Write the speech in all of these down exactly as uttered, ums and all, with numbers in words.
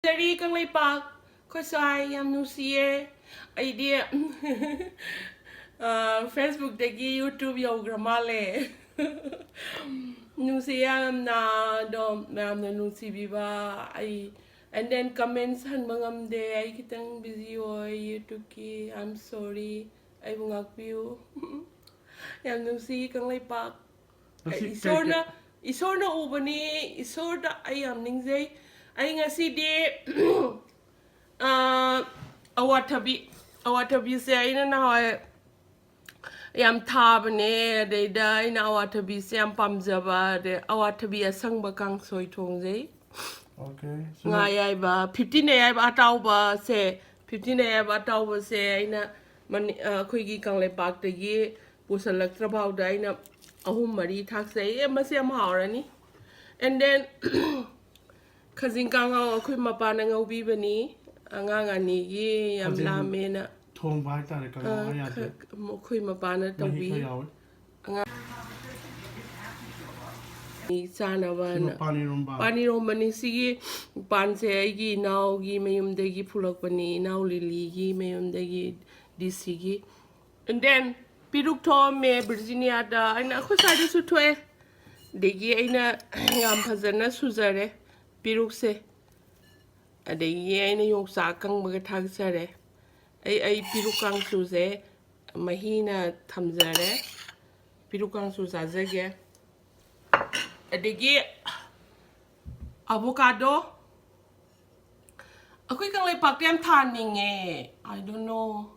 ꯆꯔꯤ ꯀꯪꯂꯩꯄꯥꯛ, ꯑꯩꯈꯣꯏ ꯁ꯭ꯋꯥꯏ ꯌꯥꯝ ꯅꯨꯡꯁꯤꯌꯦ꯫ ꯑꯩꯗꯤ, ꯑ, Facebook-ꯇꯒꯤ YouTube ꯌꯧꯈ꯭ꯔ ꯃꯥꯜꯂꯦ꯫ ꯅꯨꯡꯁꯤ ꯌꯥꯝꯅ, ꯑꯗꯣ ꯃꯌꯥꯝꯅ ꯅꯨꯡꯁꯤꯕꯤꯕ, ꯑꯩ, and then comments ꯍꯟꯕ ꯉꯝꯗꯦ꯫ ꯑꯩ ꯈꯤꯇꯪ busy ꯑꯣꯏ YouTube-ꯀꯤ, I'm sorry꯫ ꯑꯩꯕꯨ ꯉꯥꯛꯄꯤꯌꯨ꯫ ꯌꯥꯝ ꯅꯨꯡꯁꯤ ꯀꯪꯂꯩꯄꯥꯛ꯫ ꯉꯁꯤ ꯑꯩ ꯀꯩ ꯏꯁꯣꯔꯅ, ꯀꯩ ꯏꯁꯣꯔꯅ ꯎꯕꯅꯤ, ꯏꯁꯣꯔꯗ ꯑꯩ ꯌꯥꯝ ꯅꯤꯡꯖꯩ꯫ ꯑꯩ ꯉꯁꯤꯗꯤ, ꯑ, ꯑꯋꯥꯊꯕꯤ, ꯑꯋꯥꯊꯕꯤꯁꯦ ꯑꯩꯅ ꯅꯍꯥꯟꯋꯥꯏ ꯌꯥꯝ ꯊꯥꯕꯅꯦ, ꯑꯗꯩꯗ ꯑꯩꯅ ꯑꯋꯥꯊꯕꯤꯁꯦ ꯌꯥꯝ ꯄꯥꯝꯖꯕ, ꯑꯗꯩ ꯑꯋꯥꯊꯕꯤ ꯑꯁꯪꯕ ꯀꯥꯡꯁꯣꯏ ꯊꯣꯡꯖꯩ꯫ Okay, ꯉꯥ ꯑꯌꯥꯏꯕ, fifteen ꯑꯌꯥꯏꯕ ꯑꯇꯥꯎꯕꯁꯦ, fifteen ꯑꯌꯥꯏꯕ ꯑꯇꯥꯎꯕꯁꯦ ꯑꯩꯅ ꯃꯅꯤ-, ꯑ, ꯑꯩꯈꯣꯏꯒꯤ ꯀꯪꯂꯩꯄꯥꯛꯇꯒꯤ ꯄꯨꯁꯜꯂꯛꯇ꯭ꯔ ꯐꯥꯎꯗ ꯑꯩꯅ ꯑꯍꯨꯝ ꯃꯔꯤ ꯊꯥꯛꯆꯩ꯫ ꯑꯦ, ꯃꯁꯤ ꯌꯥꯝ ꯍꯥꯎꯔꯅꯤ꯫ And then, ꯈꯖꯤꯡ ꯀꯥꯡꯉꯧ ꯑꯩꯈꯣꯏ ꯃꯄꯥꯅ ꯉꯧꯕꯤꯕꯅꯤ꯫ ꯑꯉꯥꯡ ꯑꯅꯤꯒꯤ ꯌꯥꯝ ꯈꯖꯤꯡ ꯂꯥꯝꯃꯦꯅ꯫ ꯊꯣꯡꯕ ꯍꯥꯏꯇꯥꯔꯦ, ꯀꯥꯡꯉꯧ ꯑ, ꯍꯥꯏ ꯌꯥꯗꯦ꯫ ꯈ-, ꯑꯩꯈꯣꯏ ꯃꯄꯥꯅ ꯃꯍꯤ ꯇꯧꯕꯤ꯫ ꯈꯔ ꯌꯥꯎꯋꯦ꯫ ꯑꯉꯥꯡ ꯆꯥꯅꯕꯅ꯫ ꯁꯤꯅ ꯄꯥꯟ ꯏꯔꯣꯝꯕ꯫ ꯄꯥꯟ ꯏꯔꯣꯝꯕꯅꯤ꯫ ꯁꯤꯒꯤ ꯄꯥꯟꯁꯦ ꯑꯩꯒꯤ ꯏꯅꯥꯎꯒꯤ ꯃꯌꯨꯝꯗꯒꯤ ꯄꯨꯔꯛꯄꯅꯤ, ꯏꯅꯥꯎ ꯂꯤꯂꯤꯒꯤ ꯃꯌꯨꯝꯗꯒꯤ, ꯗꯤ ꯁꯤꯒꯤ꯫ And then, ꯄꯤꯔꯨꯛ ꯊꯣꯛꯑꯝꯃꯦ ꯕꯤꯔꯖꯤꯅꯤꯌꯥꯗ꯫ ꯑꯩꯅ ꯑꯩꯈꯣꯏ ꯁ꯭ꯋꯥꯏꯗꯁꯨ ꯊꯣꯛꯑꯦ꯫ ꯑꯗꯒꯤ ꯑꯩꯅ ꯌꯥꯝ ꯐꯖꯅ ꯁꯨꯖꯔꯦ ꯄꯤꯔꯨꯛꯁꯦ꯫ ꯑꯗꯒꯤ ꯑꯩꯅ ꯌꯣꯡꯆꯥꯛ ꯑꯀꯪꯕꯒ ꯊꯥꯛꯆꯔꯦ꯫ ꯑꯩ, ꯑꯩ ꯄꯤꯔꯨꯛ ꯀꯥꯡꯁꯨꯁꯦ ꯃꯍꯤꯅ ꯊꯝꯖꯔꯦ꯫ ꯄꯤꯔꯨꯛ ꯀꯥꯡꯁꯨ ꯆꯥꯖꯒꯦ꯫ ꯑꯗꯒꯤ avocado꯫ ꯑꯩꯈꯣꯏ ꯀꯪꯂꯩꯄꯥꯛꯇ ꯌꯥꯝ ꯊꯥꯅꯤꯡꯉꯦ꯫ I don't know꯫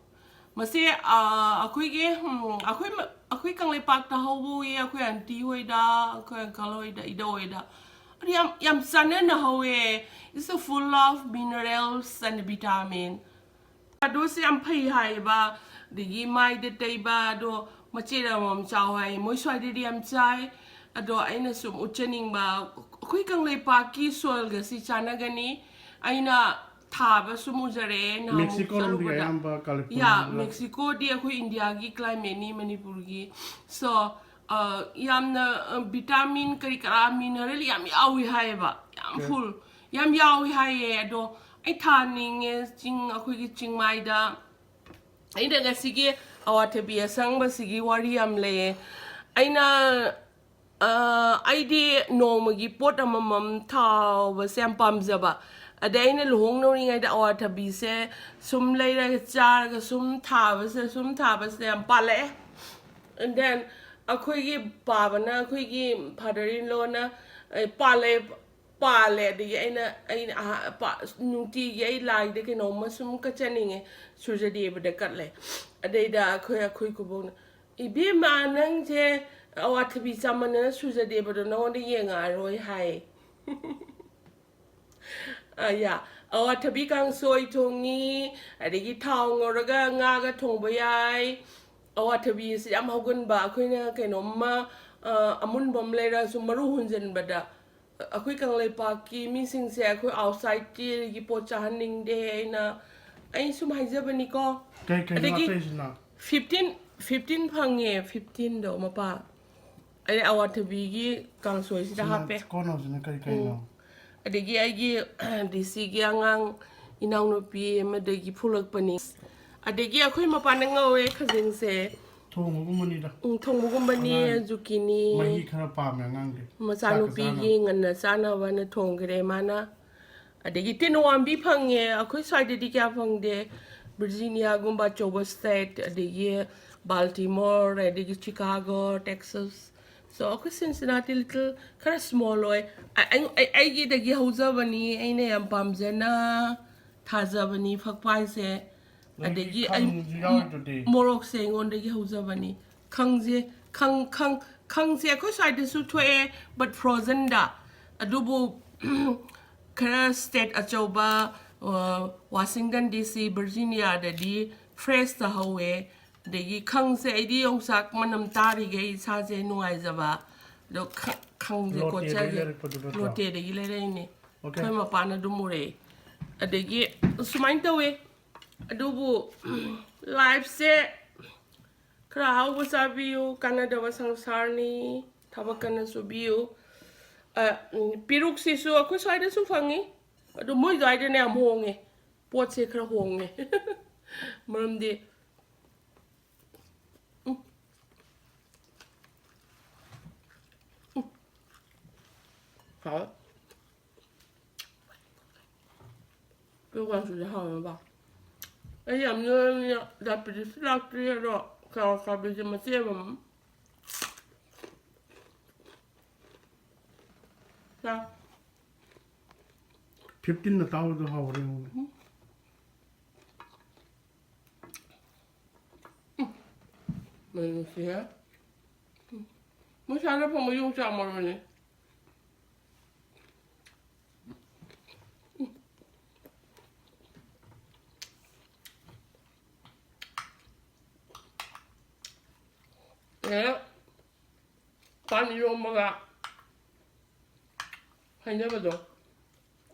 ꯃꯁꯤ, ꯑ, ꯑꯩꯈꯣꯏꯒꯤ, ꯎꯝ, ꯑꯩꯈꯣꯏ ꯃ-, ꯑꯩꯈꯣꯏ ꯀꯪꯂꯩꯄꯥꯛꯇ ꯍꯧꯕ ꯎꯏ, ꯑꯩꯈꯣꯏ aunty ꯍꯣꯏꯗ, ꯑꯩꯈꯣꯏ uncle ꯍꯣꯏꯗ, ꯏꯙꯧ ꯍꯣꯏꯗ꯫ ꯑꯗꯨ ꯌꯥꯝ, ꯌꯥꯝ ꯆꯥꯟꯅꯅ ꯍꯧꯋꯦ꯫ It's a full of minerals and vitamin꯫ ꯑꯗꯨꯁꯨ ꯌꯥꯝ ꯐꯩ ꯍꯥꯏꯌꯦꯕ꯫ ꯑꯗꯒꯤ ꯃꯥꯏꯗ ꯇꯩꯕ, ꯑꯗꯣ ꯃꯆꯦꯠ ꯑꯃꯃꯝ ꯆꯥꯎ ꯍꯥꯏ꯫ ꯃꯣꯏ ꯁ꯭ꯋꯥꯏꯗꯗꯤ ꯌꯥꯝ ꯆꯥꯏ꯫ ꯑꯗꯣ ꯑꯩꯅ ꯁꯨꯝ ꯎꯠꯆꯅꯤꯡꯕ, ꯑꯩꯈꯣꯏ ꯀꯪꯂꯩꯄꯥꯛꯀꯤ soil-ꯒꯁꯤ ꯆꯥꯟꯅꯒꯅꯤ꯫ ꯑꯩꯅ ꯊꯥꯕ ꯁꯨꯝ ꯎꯖꯔꯛꯑꯦ ꯅꯍꯥꯟꯃꯨꯛ Mexico ꯔꯣꯝꯗꯤ ꯆꯠꯂꯨꯕꯗ꯫ ꯑꯌꯥꯝꯕ california ꯌꯥ, ꯂꯩ꯫ Mexico-ꯗꯤ ꯑꯩꯈꯣꯏ ꯏꯟꯗꯤꯌꯥꯒꯤ climate-ꯅꯤ, ꯃꯅꯤꯄꯨꯔꯒꯤ꯫ So, ꯑ, ꯌꯥꯝꯅ, ꯑ, vitamin ꯀꯔꯤ ꯀꯔꯥ, mineral ꯌꯥꯝ ꯌꯥꯎꯏ ꯍꯥꯏꯌꯦꯕ, ꯌꯥꯝ Okay. Full꯫ ꯌꯥꯝ ꯌꯥꯎꯏ ꯍꯥꯏꯌꯦ꯫ ꯑꯗꯣ ꯑꯩ ꯊꯥꯅꯤꯡꯉꯦ ꯆꯤꯡ, ꯑꯩꯈꯣꯏꯒꯤ ꯆꯤꯡꯃꯥꯏꯗ꯫ ꯑꯩꯅ ꯉꯁꯤꯒꯤ ꯑꯋꯥꯊꯕꯤ ꯑꯁꯪꯕꯁꯤꯒꯤ ꯋꯥꯔꯤ ꯌꯥꯝ ꯂꯩꯌꯦ꯫ ꯑꯩꯅ ꯑ, ꯑꯩꯗꯤ ꯅꯣꯡꯃꯒꯤ ꯄꯣꯠ ꯑꯃꯃꯝ ꯊꯥꯕꯁꯦ ꯌꯥꯝ ꯄꯥꯝꯖꯕ꯫ ꯑꯗꯩ ꯑꯩꯅ ꯂꯨꯍꯣꯡꯅꯧꯔꯤꯉꯩꯗ ꯑꯋꯥꯊꯕꯤꯁꯦ ꯁꯨꯝ ꯂꯩꯔꯒ ꯆꯥꯔꯒ ꯁꯨꯝ ꯊꯥꯕꯁꯦ, ꯁꯨꯝ ꯊꯥꯕꯁꯦ ꯌꯥꯝ ꯄꯥꯜꯂꯛꯑꯦ꯫ And then ꯑꯩꯈꯣꯏꯒꯤ ꯄꯥꯕꯅ, ꯑꯩꯈꯣꯏꯒꯤ father in lawꯅ, ꯑꯦ, ꯄꯥꯜꯂꯦ, ꯄꯥꯜꯂꯦ꯫ ꯑꯗꯒꯤ ꯑꯩꯅ, ꯑꯩꯅ ꯑꯍ-, ꯄꯥ-, ꯅꯨꯡꯇꯤꯒꯤ ꯑꯩ ꯂꯥꯏꯗ ꯀꯩꯅꯣꯝꯃ ꯁꯨꯝ ꯀꯠꯆꯅꯤꯡꯉꯦ, ꯁꯨꯔꯖꯗꯦꯕꯗ ꯀꯠꯂꯦ꯫ ꯑꯗꯩꯗ ꯑꯩꯈꯣꯏ, ꯑꯩꯈꯣꯏ ꯈꯨꯕꯣꯛꯅ, "ꯏꯕꯦꯝꯃ, ꯅꯪꯁꯦ ꯑꯋꯥꯊꯕꯤ ꯆꯥꯃꯟꯗꯅ ꯁꯨꯔꯖꯗꯦꯕꯗꯣ ꯅꯉꯣꯟꯗ ꯌꯦꯡꯉꯛꯑꯔꯣꯏ" ꯍꯥꯏ꯫ ꯑ, ꯌꯥ, ꯑꯋꯥꯊꯕꯤ ꯀꯥꯡꯁꯣꯏ ꯊꯣꯡꯉꯤ, ꯑꯗꯒꯤ ꯊꯥꯎ ꯉꯧꯔꯒ ꯉꯥꯒ ꯊꯣꯡꯕ ꯌꯥꯏ꯫ ꯑꯋꯥꯊꯕꯤ ꯑꯁꯤ ꯌꯥꯝ ꯍꯧꯒꯟꯕ, ꯑꯩꯈꯣꯏꯅ ꯀꯩꯅꯣꯝꯃ, ꯑ, ꯑꯃꯨꯟꯕ ꯑꯃ ꯂꯩꯔꯁꯨ ꯃꯔꯨ ꯍꯨꯟꯖꯟꯕꯗ, ꯑꯩꯈꯣꯏ ꯀꯪꯂꯩꯄꯥꯛꯀꯤ ꯃꯤꯁꯤꯡꯁꯦ ꯑꯩꯈꯣꯏ outsideꯀꯤ ꯄꯣꯠ ꯆꯥꯍꯟꯅꯤꯡꯗꯦ꯫ ꯑꯩꯅ, ꯑꯩ ꯁꯨꯝ ꯍꯥꯏꯖꯕꯅꯤꯀꯣ꯫ ꯀꯩ ꯀꯩꯅꯣ ꯑꯗꯒꯤ ꯑꯇꯩꯁꯤꯅ? fifteen, fifteen ꯐꯪꯉꯦ, fifteenꯗꯣ ꯃꯄꯥ꯫ ꯑꯩ ꯑꯋꯥꯊꯕꯤꯒꯤ ꯀꯥꯡꯁꯣꯏꯁꯤꯗ ꯍꯥꯞꯄꯦ꯫ ꯀꯣꯟꯅꯧꯁꯤꯅ ꯀꯩ ꯀꯩꯅꯣ? ꯑꯗꯒꯤ ꯑꯩꯒꯤ DCꯒꯤ ꯑꯉꯥꯡ ꯏꯅꯥꯎꯅꯨꯄꯤ ꯑꯃꯗꯒꯤ ꯐꯨꯂꯛꯄꯅꯤ꯫ ꯑꯗꯒꯤ ꯑꯩꯈꯣꯏ ꯃꯄꯥꯟꯗ ꯉꯧꯔꯦ ꯈꯖꯤꯡꯁꯦ꯫ ꯊꯣꯡꯕꯒꯨꯝꯕꯅꯤꯗ꯫ ꯎꯝ, ꯊꯣꯡꯕꯒꯨꯝꯕꯅꯤ꯫ ꯑꯉꯥꯡ ꯖꯨꯀꯤꯅꯤ꯫ ꯃꯍꯤ ꯈꯔ ꯄꯥꯝꯃꯦ ꯑꯉꯥꯡꯗꯤ꯫ ꯃꯆꯥꯅꯨꯄꯤꯒꯤ ꯆꯥꯛꯀ ꯉꯟꯅ ꯆꯥꯅꯕꯅ ꯊꯣꯡꯈ꯭ꯔꯦ ꯃꯥꯅ꯫ ꯑꯗꯒꯤ ꯇꯤꯅꯋꯥꯝꯕꯤ ꯐꯪꯉꯦ, ꯑꯩꯈꯣꯏ ꯁ꯭ꯋꯥꯏꯗꯗꯤ ꯀꯌꯥ ꯐꯪꯗꯦ꯫ ꯚꯔꯖꯤꯅꯤꯌꯥꯒꯨꯝꯕ ꯑꯆꯧꯕ state, ꯑꯗꯒꯤ ꯕꯥꯜꯇꯤꯃꯣꯔ, ꯑꯗꯒꯤ ꯆꯤꯀꯥꯒꯣ, ꯇꯦꯛꯁꯥꯁ꯫ So ꯑꯩꯈꯣꯏ ꯁꯤꯟꯁꯤꯅꯥꯇꯤ little ꯈꯔ small ꯑꯣꯏ꯫ ꯑꯩ, ꯑꯩ, ꯑꯩ, ꯑꯩꯒꯤꯗꯒꯤ ꯍꯧꯖꯕꯅꯤ, ꯑꯩꯅ ꯌꯥꯝ ꯄꯥꯝꯖꯅ ꯊꯥꯖꯕꯅꯤ ꯐꯛꯄꯥꯏꯁꯦ꯫ ꯅꯣꯏꯒꯤ ꯑꯗꯒꯤ ꯑꯩ ꯈꯪꯁꯨ ꯌꯥꯎꯔꯤꯗꯨꯗꯤ꯫ ꯃꯣꯔꯣꯛꯁꯦ ꯑꯩꯉꯣꯟꯗꯒꯤ ꯍꯧꯖꯕꯅꯤ꯫ ꯈꯪꯁꯦ, ꯈꯪ, ꯈꯪ, ꯈꯪꯁꯦ ꯑꯩꯈꯣꯏ ꯁ꯭ꯋꯥꯏꯗꯁꯨ ꯊꯣꯛꯑꯦ, but frozenꯗ꯫ ꯑꯗꯨꯕꯨ ꯈꯔ state ꯑꯆꯧꯕ, ꯑ, Washington DC, Virginiaꯗꯗꯤ freshꯇ ꯍꯧꯋꯦ꯫ ꯑꯗꯒꯤ ꯈꯪꯁꯦ ꯑꯩꯗꯤ ꯌꯣꯡꯆꯥꯛ ꯃꯅꯝ ꯇꯥꯔꯤꯈꯩ ꯏꯁꯥꯁꯦ ꯅꯨꯡꯉꯥꯏꯖꯕ꯫ ꯑꯗꯣ ꯈ-, ꯈꯪꯁꯦ ꯂꯣꯇꯦꯗꯒꯤ ꯀꯣꯠꯆꯒꯦ꯫ ꯂꯩꯔꯛꯄꯗꯨ ꯅꯠꯇ꯭ꯔꯣ? ꯂꯣꯇꯦꯗꯒꯤ ꯂꯩꯔꯛꯏꯅꯦ꯫ Okay. ꯑꯩꯈꯣꯏ ꯃꯄꯥꯅ ꯑꯗꯨꯝ ꯎꯔꯛꯑꯦ꯫ ꯑꯗꯒꯤ ꯁꯨꯃꯥꯏꯅ ꯇꯧꯋꯦ꯫ ꯑꯗꯨꯕꯨ lifeꯁꯦ ꯈꯔ ꯑꯍꯥꯎꯕ ꯆꯥꯕꯤꯌꯨ, ꯀꯥꯟꯅꯗꯕ ꯁꯪꯁꯥꯔꯅꯤ, ꯊꯕꯛ ꯀꯟꯅ ꯁꯨꯕꯤꯌꯨ꯫ ꯑ, ꯎꯝ, ꯄꯦꯔꯨꯛꯁꯤꯁꯨ ꯑꯩꯈꯣꯏ ꯁ꯭ꯋꯥꯏꯗꯁꯨ ꯐꯪꯉꯤ꯫ ꯑꯗꯣ ꯃꯣꯏ ꯑꯗꯨꯋꯥꯏꯗꯅ ꯌꯥꯝ ꯍꯣꯡꯉꯦ꯫ ꯄꯣꯠꯁꯦ ꯈꯔ ꯍꯣꯡꯉꯦ꯫ ꯃꯔꯝꯗꯤ, ꯎꯝ꯫ ꯎꯝ꯫ ꯍꯥꯎꯋꯦ꯫ ꯄꯦꯔꯨꯛ ꯀꯥꯡꯁꯨꯁꯦ ꯍꯥꯎꯋꯦꯕ꯫ ꯑꯩ ꯌꯥꯝ ꯅꯣꯏꯔꯕꯅꯤꯅ ꯗꯥꯏꯕꯦꯇꯤꯁꯁꯨ ꯂꯥꯛꯇ꯭ꯔꯤ, ꯑꯗꯣ ꯀꯥꯔꯣꯠ ꯑꯈꯥꯕꯤꯁꯦ ꯃꯆꯦꯠ ꯑꯃꯃꯝ꯫ ꯆꯥ꯫ ꯐꯤꯐꯇꯤꯟ ꯑꯇꯥꯎꯕꯗꯣ ꯍꯥꯎꯔꯦ ꯌꯦꯡꯉꯨꯅꯦ꯫ ꯃꯅꯝ ꯅꯨꯡꯁꯤꯍꯦ꯫ ꯃꯣꯏ ꯁ꯭ꯋꯥꯏꯗ ꯐꯪꯕ ꯌꯣꯡꯆꯥꯛ ꯃꯔꯨꯅꯦ꯫ ꯑꯦ, ꯄꯥꯟ ꯏꯔꯣꯝꯕꯒ ꯍꯥꯏꯅꯕꯗꯣ,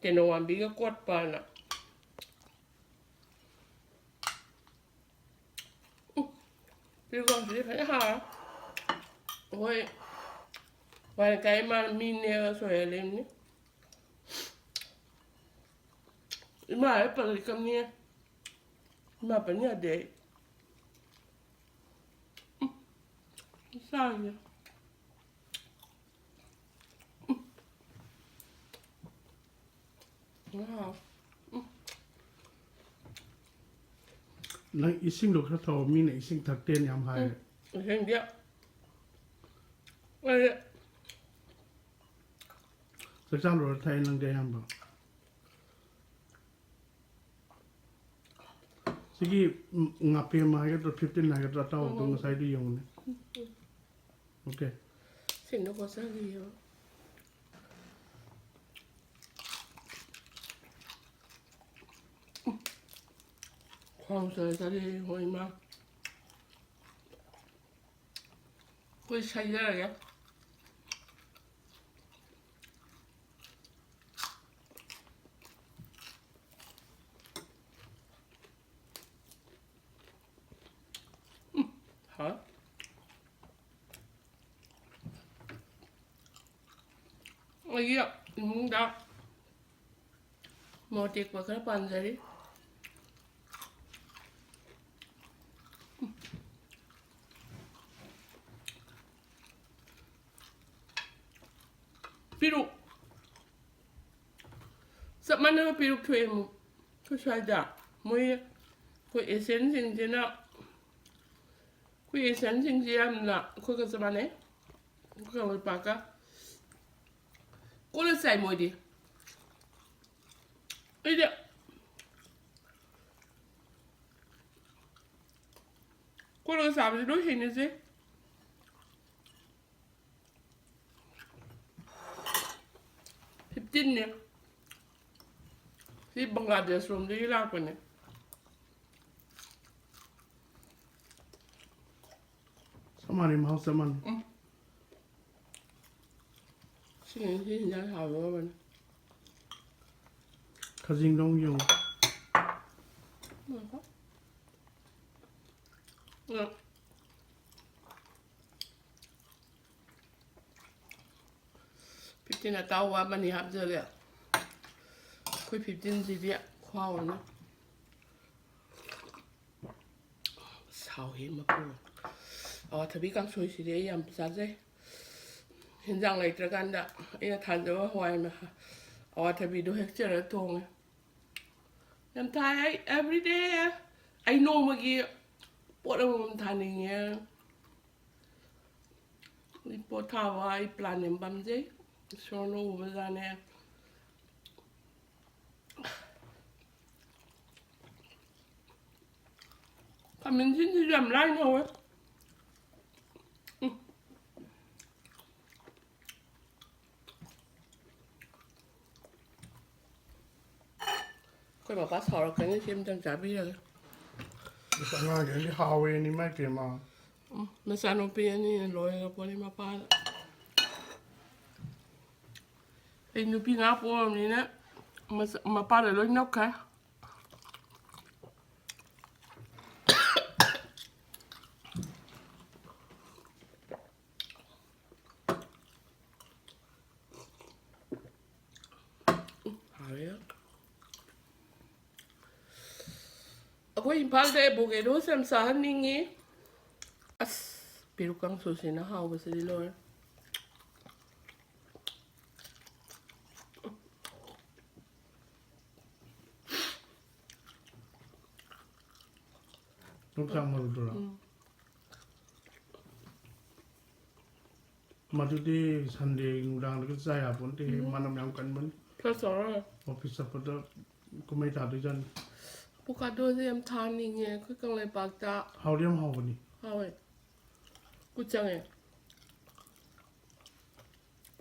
ꯇꯦꯅꯧꯋꯥꯟꯕꯤꯒ ꯀꯣꯠꯄꯅ꯫ ꯎꯝ, ꯄꯤꯔꯨꯛꯀꯥꯡꯁꯨꯗꯤ ꯐꯖꯅ ꯍꯥꯎꯔꯦ꯫ ꯑꯩꯈꯣꯏ ꯋꯥꯏ ꯂꯩꯀꯥꯏ ꯏꯃꯥꯅ ꯃꯤ ꯅꯦꯛꯑꯒ ꯁꯣꯏꯍꯜꯂꯤꯕꯅꯤ꯫ ꯏꯃꯥ ꯍꯦꯛ ꯄꯜꯂꯗꯤ ꯀꯞꯅꯤꯡꯉꯦ꯫ ꯏꯃꯥ ꯄꯟ ꯌꯥꯗꯦ ꯑꯩ꯫ ꯎꯝ, ꯆꯥꯔꯤꯁꯦ꯫ ꯎꯝ, ꯍꯥꯎ꯫ ꯎꯝ꯫ ꯅꯪ ꯏꯁꯤꯡꯗꯣ ꯈꯔ ꯊꯛꯑꯣ, ꯃꯤꯅ ꯏꯁꯤꯡ ꯊꯛꯇꯦꯅ ꯌꯥꯝ ꯍꯥꯏ꯫ ꯏꯁꯤꯡꯗꯤ ꯑꯩ ꯆꯥꯛ ꯆꯥ ꯂꯣꯏꯔ ꯊꯛꯑꯦ ꯅꯪꯗꯤ ꯑꯌꯥꯝꯕ꯫ ꯁꯤꯒꯤ ꯎꯝ, ꯉꯥꯄꯦꯝ ꯍꯥꯏꯒꯗ꯭ꯔꯥ, ꯐꯤꯐꯇꯤꯟ ꯍꯥꯏꯒꯗ꯭ꯔꯥ, ꯑꯇꯥꯎꯕꯗꯣ ꯎꯝ꯫ ꯉꯁꯥꯏꯗꯣ ꯌꯦꯡꯉꯨꯅꯦ꯫ ꯑꯣꯀꯦ꯫ ꯁꯤꯡꯗꯣ ꯀꯣꯠꯆꯈꯤꯌꯦꯕ꯫ ꯈ꯭ꯋꯥꯡ ꯆꯠꯂꯦ ꯆꯠꯂꯦ ꯍꯣꯏ ꯏꯃꯥ꯫ ꯑꯩꯈꯣꯏ ꯁꯩꯖꯔꯒꯦ꯫ ꯎꯝ, ꯍꯥꯎꯋꯦ꯫ ꯑꯩꯒꯤ ꯏꯃꯨꯡꯗ ꯃꯣꯔꯣꯛ ꯑꯇꯦꯛꯄ ꯈꯔ ꯄꯥꯟꯖꯔꯤ꯫ ꯄꯤꯔꯨꯛ꯫ ꯆꯞ ꯃꯥꯟꯅꯕ ꯄꯤꯔꯨꯛ ꯊꯣꯛꯑꯦ ꯑꯃꯨꯛ꯫ ꯑꯩꯈꯣꯏ ꯁ꯭ꯋꯥꯏꯗ ꯃꯣꯏ, ꯑꯩꯈꯣꯏ ꯑꯦꯁꯤꯌꯥꯟꯁꯤꯡꯁꯤꯅ, ꯑꯩꯈꯣꯏ ꯑꯦꯁꯤꯌꯥꯟꯁꯤꯡꯁꯦ ꯌꯥꯝꯅ ꯑꯩꯈꯣꯏꯒ ꯆꯞ ꯃꯥꯟꯅꯩ꯫ ꯑꯩꯈꯣꯏ ꯀꯪꯂꯩꯄꯥꯛꯀ꯫ ꯀꯣꯠꯂ ꯆꯥꯏ ꯃꯣꯏꯗꯤ꯫ ꯑꯩꯗꯤ ꯀꯣꯠꯂꯒ ꯆꯥꯕꯁꯦ ꯂꯣꯏ ꯍꯩꯅꯖꯩ꯫ ꯐꯤꯐꯇꯤꯟꯅꯦ꯫ ꯁꯤ ꯕꯪꯒ꯭ꯂꯥꯗꯦꯁ ꯔꯣꯝꯗꯒꯤ ꯂꯥꯛꯄꯅꯦ꯫ ꯆꯞ ꯃꯥꯟꯅꯩ, ꯃꯍꯥꯎ ꯆꯞ ꯃꯥꯟꯅꯩ꯫ ꯎꯝ꯫ ꯁꯤꯅ ꯁꯤ ꯍꯤꯟꯖꯥꯡ ꯍꯥꯎꯗꯧꯔꯕꯅꯤ꯫ ꯈꯖꯤꯡꯗꯣ ꯑꯃꯨꯛ ꯌꯦꯡꯉꯨ꯫ ꯉꯥꯏꯈꯣ꯫ ꯎꯝ꯫ ꯐꯤꯐꯇꯤꯟ ꯑꯇꯥꯎꯕ ꯑꯃꯅꯤ ꯍꯥꯞꯆꯒꯦ꯫ ꯑꯩꯈꯣꯏ ꯐꯤꯐꯇꯤꯟꯁꯤꯗꯤ ꯈꯨꯍꯥꯎ ꯑꯃ꯫ ꯁꯥꯎꯍꯦ ꯃꯄꯨ꯫ ꯑꯋꯥꯊꯕꯤ ꯀꯥꯡꯁꯣꯏꯁꯤꯗꯤ ꯑꯩ ꯌꯥꯝ ꯆꯥꯖꯩ꯫ ꯍꯦꯟꯖꯥꯡ ꯂꯩꯇ꯭ꯔꯀꯥꯟꯗ ꯑꯩꯅ ꯊꯥꯖꯕ ꯍꯋꯥꯏ ꯃ-, ꯑꯋꯥꯊꯕꯤꯗꯣ ꯍꯦꯛꯆꯔꯒ ꯊꯣꯡꯉꯦ꯫ ꯌꯥꯝ ꯊꯥꯏ꯫ ꯑꯩ everyday ꯑꯩ ꯅꯣꯡꯃꯒꯤ ꯄꯣꯠ ꯑꯃꯃꯝ ꯊꯥꯅꯤꯡꯉꯦ꯫ ꯑꯩ ꯄꯣꯠ ꯊꯥꯕ ꯑꯩ plan ꯌꯥꯝ ꯄꯥꯝꯖꯩ꯫ ꯏꯁꯣꯔꯅ ꯎꯕꯖꯥꯠꯅꯦ꯫ ꯈꯥꯃꯦꯟꯁꯤꯟꯁꯤꯁꯨ ꯌꯥꯝ ꯂꯥꯏꯅ ꯍꯧꯋꯦ꯫ ꯎꯝ꯫ ꯑꯩꯈꯣꯏ ꯃꯄꯥ ꯁꯥꯎꯔꯛꯀꯅꯤ, ꯁꯤ ꯑꯝꯇꯪ ꯆꯥꯕꯤꯔꯒꯦ꯫ ꯑꯁ, ꯑꯉꯥꯡꯁꯤꯡꯗꯤ ꯍꯥꯎꯋꯦꯅ, ꯏꯃꯥꯏ ꯄꯦꯝꯃ꯫ ꯎꯝ, ꯃꯆꯥꯅꯨꯄꯤ ꯑꯅꯤꯅ ꯂꯣꯏꯔ ꯄꯣꯠꯅꯤ ꯃꯄꯥꯗ꯫ ꯑꯩ ꯅꯨꯄꯤ ꯉꯥꯛ ꯄꯣꯛꯑꯕꯅꯤꯅ ꯃꯆꯥ-, ꯃꯄꯥꯗ ꯂꯣꯏ ꯅꯞꯈ꯭ꯔꯦ꯫ ꯑꯩꯈꯣꯏ ꯏꯝꯐꯥꯜꯗ ꯑꯦꯚꯣꯀꯦꯗꯣꯁꯦ ꯌꯥꯝ ꯆꯥꯍꯟꯅꯤꯡꯉꯤ꯫ ꯑꯁ, ꯄꯦꯔꯨꯛ ꯀꯥꯡꯁꯨꯁꯤꯅ ꯍꯥꯎꯕꯁꯤꯗꯤ ꯂꯣꯏꯔꯦ꯫ ꯌꯣꯡꯆꯥꯛ ꯃꯔꯨꯗꯨꯔꯣ? ꯎꯝ꯫ ꯃꯗꯨꯗꯤ ꯁꯟꯗꯦ ꯅꯨꯡꯗꯥꯡꯗꯒ ꯆꯥ ꯌꯥꯄꯣꯟꯇꯦ꯫ ꯎꯝ꯫ ꯃꯅꯝ ꯌꯥꯝ ꯀꯟꯕꯅꯤ꯫ ꯈꯔ ꯆꯥꯎꯔ꯫ ꯑꯣꯐꯤꯁ ꯆꯠꯄꯗ ꯀꯨꯝꯍꯩ ꯇꯥꯗꯣꯏꯖꯥꯠꯅꯤ꯫ ꯑꯦꯚꯣꯀꯥꯗꯣꯁꯦ ꯌꯥꯝ ꯊꯥꯅꯤꯡꯉꯦ ꯑꯩꯈꯣꯏ ꯀꯪꯂꯩꯄꯥꯛꯇ꯫ ꯍꯥꯎꯗꯤ ꯌꯥꯝ ꯍꯥꯎꯕꯅꯤ꯫ ꯍꯥꯎꯋꯦ꯫ ꯈꯨꯠ ꯆꯪꯉꯦ꯫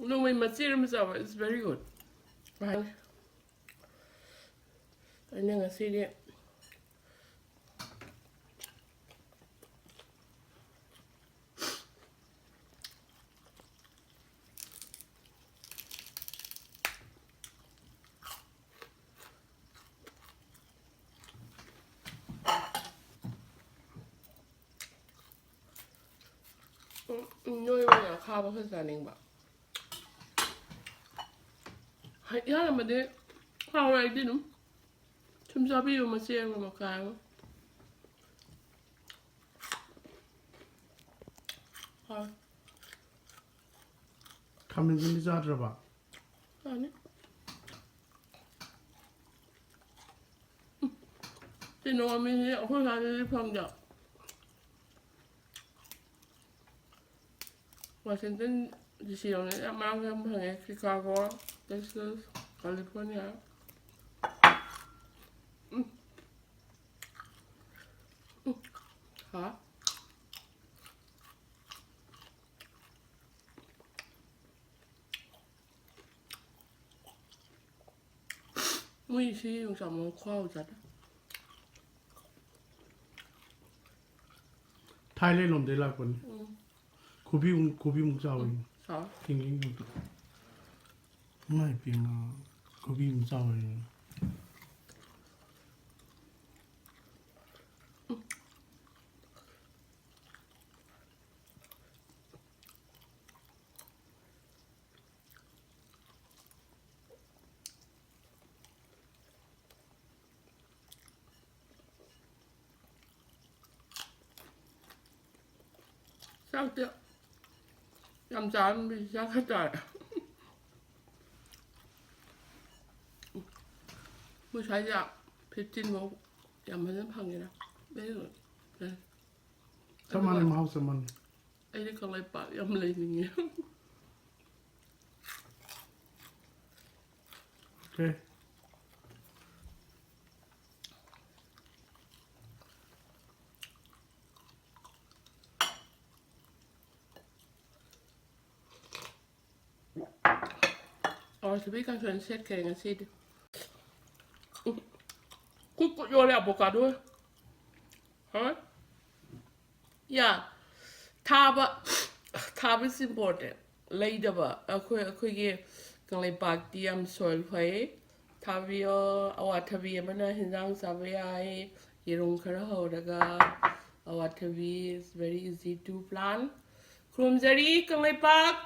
ꯅꯣꯡꯃꯩ ꯃꯆꯦꯠ ꯑꯃ ꯆꯥꯕ is very good꯫ ꯑꯩꯅ ꯉꯁꯤꯗꯤ ꯎꯝ, ꯎꯝ, ꯅꯣꯏ ꯑꯣꯏꯅ ꯑꯈꯥꯕ ꯈꯔ ꯆꯥꯅꯤꯡꯕ꯫ ꯍꯩ ꯌꯥꯜꯂꯝꯃꯗꯤ ꯍꯥꯎꯔꯦ ꯑꯩꯗꯤ ꯑꯗꯨꯝ꯫ ꯁꯨꯝ ꯆꯥꯕꯤꯌꯨ, ꯃꯆꯦꯠ ꯑꯃ ꯃꯈꯥꯏ ꯑꯃ꯫ ꯍꯥꯎꯔꯦ꯫ ꯈꯥꯃꯦꯟ ꯑꯁꯤꯟꯕꯤ ꯆꯥꯗ꯭ꯔꯕ? ꯆꯥꯅꯤ꯫ ꯇꯤꯜꯍꯧ ꯃꯃꯤꯡꯁꯦ ꯑꯩꯈꯣꯏ ꯁ꯭ꯋꯥꯏꯗꯗꯤ ꯐꯪꯗꯦ꯫ ꯋꯥꯁꯤꯡꯇꯟ ꯗꯤ ꯁꯤ ꯌꯧꯅ ꯌꯥꯝ ꯃꯔꯥꯡ ꯀꯥꯏꯅ ꯐꯪꯉꯦ꯫ Chicago, Texas, California. ꯎꯝ꯫ ꯎꯝ꯫ ꯍꯥ? ꯃꯣꯏ ꯁꯤ ꯌꯣꯡꯆꯥꯛ ꯃꯔꯨ ꯈꯨꯍꯥꯎ ꯖꯥꯠꯅꯤ꯫ ꯊꯥꯏꯂꯦꯟ ꯂꯣꯝꯗꯩ ꯂꯥꯛꯄꯅꯤ꯫ ꯎꯝ꯫ ꯈꯨꯕꯤꯃꯨꯛ, ꯈꯨꯕꯤꯃꯨꯛ ꯆꯥꯎꯋꯤ꯫ ꯎꯝ, ꯆꯥꯎꯋꯤ꯫ ꯀꯤꯡ ꯀꯤꯡ ꯇꯧꯗ꯭ꯔꯣ? ꯏꯃꯥꯏ ꯄꯦꯝꯃ, ꯈꯨꯕꯤꯃꯨꯛ ꯆꯥꯎꯋꯤ꯫ ꯆꯥꯛꯇꯤ ꯌꯥꯝ ꯆꯥꯔꯝꯕꯤ ꯆꯥꯛ ꯈꯔ ꯆꯥꯔꯦ꯫ ꯃꯣꯏ ꯁ꯭ꯋꯥꯏꯗ ꯐꯤꯐꯇꯤꯟ ꯐꯥꯎ ꯌꯥꯝ ꯐꯖꯅ ꯐꯪꯉꯦꯅ꯫ ꯑꯩ ꯆꯞ ꯃꯥꯟꯅꯩ, ꯃꯍꯥꯎ ꯆꯞ ꯃꯥꯟꯅꯩ꯫ ꯑꯩꯗꯤ ꯀꯪꯂꯩꯄꯥꯛ ꯌꯥꯝ ꯂꯩꯅꯤꯡꯉꯦ꯫ Okay. ꯑꯋꯥꯊꯕꯤ ꯀꯥꯡꯁꯣꯏ ꯁꯦꯠꯈ꯭ꯔꯦ ꯉꯁꯤꯗꯤ꯫ ꯎꯝ꯫ ꯀꯨꯠ ꯀꯨꯠ ꯌꯣꯜꯂꯦ ꯑꯕꯣꯀꯥꯗꯣ꯫ ꯍꯥ? ꯌꯥ꯫ ꯊꯥꯕ, ꯊꯥꯕ is important꯫ ꯂꯩꯗꯕ꯫ ꯑꯩꯈꯣꯏ, ꯑꯩꯈꯣꯏꯒꯤ ꯀꯪꯂꯩꯄꯥꯛꯇꯤ ꯌꯥꯝ soil ꯐꯩ꯫ ꯊꯥꯕꯤꯌꯣ꯫ ꯑꯋꯥꯊꯕꯤ ꯑꯃꯅ ꯍꯤꯟꯖꯥꯡ ꯆꯥꯕ ꯌꯥꯏ꯫ ꯌꯦꯔꯨꯝ ꯈꯔ ꯍꯧꯔꯒ꯫ ꯑꯋꯥꯊꯕꯤ is very easy to plant꯫ ꯈꯨꯔꯨꯝꯖꯔꯤ Kangleipak.